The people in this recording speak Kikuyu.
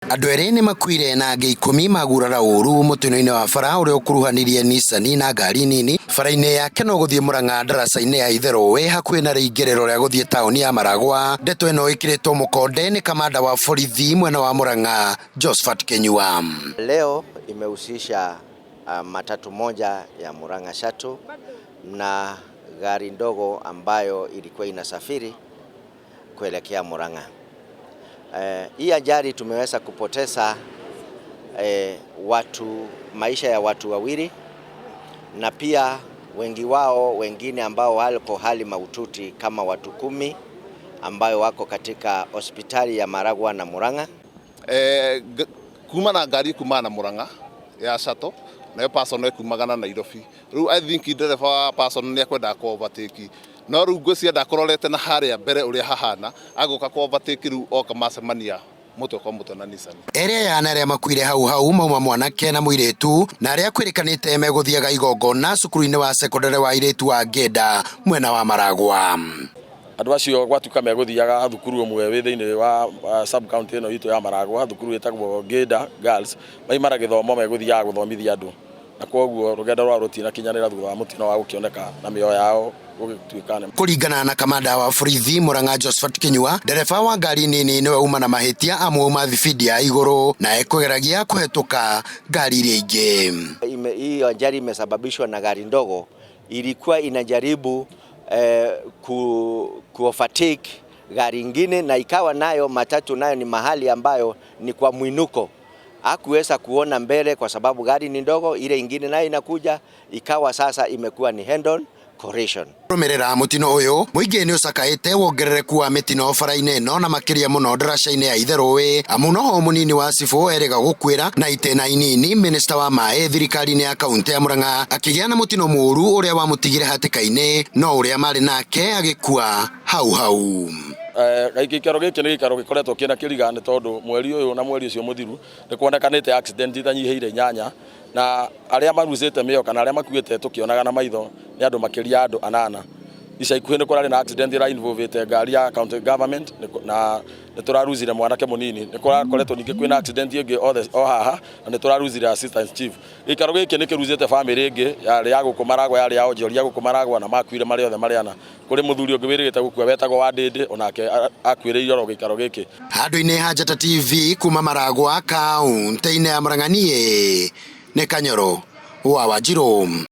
Andũ erĩ nĩ makuire na angĩ 10 magurara ũru mũtino-inĩ wa bara ũrĩa ũkuruhanirie Nissan na ngari nini bara-inĩ ya Kenol gũthiĩ Murang'a ndaraca-inĩ ya Itherũĩ hakuhĩ na rĩingĩrĩro rĩa gũthiĩ taũni ya Maragwa. Ndeto ĩno ĩkĩrĩtwo mũkonde nĩ kamanda wa borithi mwena wa Murang'a Josephat Kinyua. Leo imehusisha matatu moja ya Murang'a Shuttle na gari ndogo ambayo ilikuwa inasafiri kuelekea Murang'a. Hii ajali tumeweza kupoteza watu, maisha ya watu wawili na pia wengi wao wengine ambao wako hali mahututi kama watu 10 ambayo wako katika hospitali ya Maragua na Murang'a. Kuma na ngari kuma na Murang'a ya Shuttle nayo personal ĩkumaga na Nairobi. Rĩu I think ndereba wa personal nĩ ekwendaga kũ overtake, no rĩu ngwĩciria ndakũrorete na harĩa mbere ũrĩa hahana, agũka kũ overtake, rĩu oka macemania mũtwe kwa mũtwe na Nissan. Erĩ aya na arĩa makuire hau hau mauma mwanake na mũirĩtu na arĩa kwĩrĩkanĩte megũthiaga igongona cukuru-inĩ wa sekondari wa airĩtu wa Ngenda mwena wa Maragwa. Andũ acio gwatuĩka megũthiaga thukuru ũmwe wĩ thĩinĩ wa sub county ĩno itũ ya Maragwa, thukuru ĩtagwo Ngenda Girls. Maimara gĩthomo megũthiaga gũthomithia andũ, na koguo rũgendo rwao rũtinakinyanĩra thutha wa mũtino wa gũkĩoneka na mĩoyo yao gũgĩtuĩka nĩ Kũringana na kamanda wa borithi Murang'a Josephat Kinyua, ndereba wa ngari nini nĩwe uma na mahĩtia amu auma thibindi ya igũrũ na ekũgeragia kũhetũka ngari iria ingĩ. Hii ajali imesababishwa na gari ndogo ilikuwa inajaribu ku overtake gari ingine, na ikawa nayo matatu nayo ni mahali ambayo ni kwa mwinuko, hakuweza kuona mbele kwa sababu gari ni ndogo, ile ingine nayo inakuja, ikawa sasa imekuwa ni head on collision. Rũmĩrĩra mũtino ũyũ, mũingĩ nĩ ũcakaĩte wongerereku wa mĩtino bara-inĩ ĩno na makĩria mũno ndaraca-inĩ ya Itherũĩ, amu noho mũnini wa cibũ erĩga gũkuĩra na itĩna inini minista wa maĩ thirikari-inĩ ya kaũntĩ ya Murang'a akĩgĩa na mũtino mũũru ũrĩa wamũtigire hatĩka-inĩ, no ũrĩa marĩ nake agĩkua hau hau. Gĩikaro gĩkĩ nĩ gĩikaro gĩkoretwo kĩna kĩriga, nĩ tondũ mweri ũyũ na mweri ũcio mũthiru nĩ kuonekanĩte accident itanyihĩire 8, na arĩa marucĩte mĩoyo kana arĩa makuĩte tũkĩonaga na maitho nĩ andũ makĩria andũ 8. Ica ikuhĩ nĩ kũrarĩ na accident ĩra involvĩte ngari ya county government na nĩ tũraruzire mwanake mũnini. Nĩ kũrakoretwo ningĩ kwĩna accident ĩngĩ othe o haha na nĩ tũraruzire assistant chief. Gĩikaro gĩkĩ nĩ kĩruzĩte family ĩngĩ yarĩ ya gũkũ Maragwa, yarĩ ya onjoria gũkũ Maragwa, na makuire marĩ othe marĩ ana. Kũrĩ mũthuri ũngĩ wĩrĩgĩte gũkua wetagwo Wandĩndĩ, onake akuĩrĩire oro gĩikaro gĩkĩ. Handũ-inĩ ha Njata TV kuma Maragwa kaũntĩ-inĩ ya Murang'a, niĩ nĩ Kanyoro wa Wanjirũ.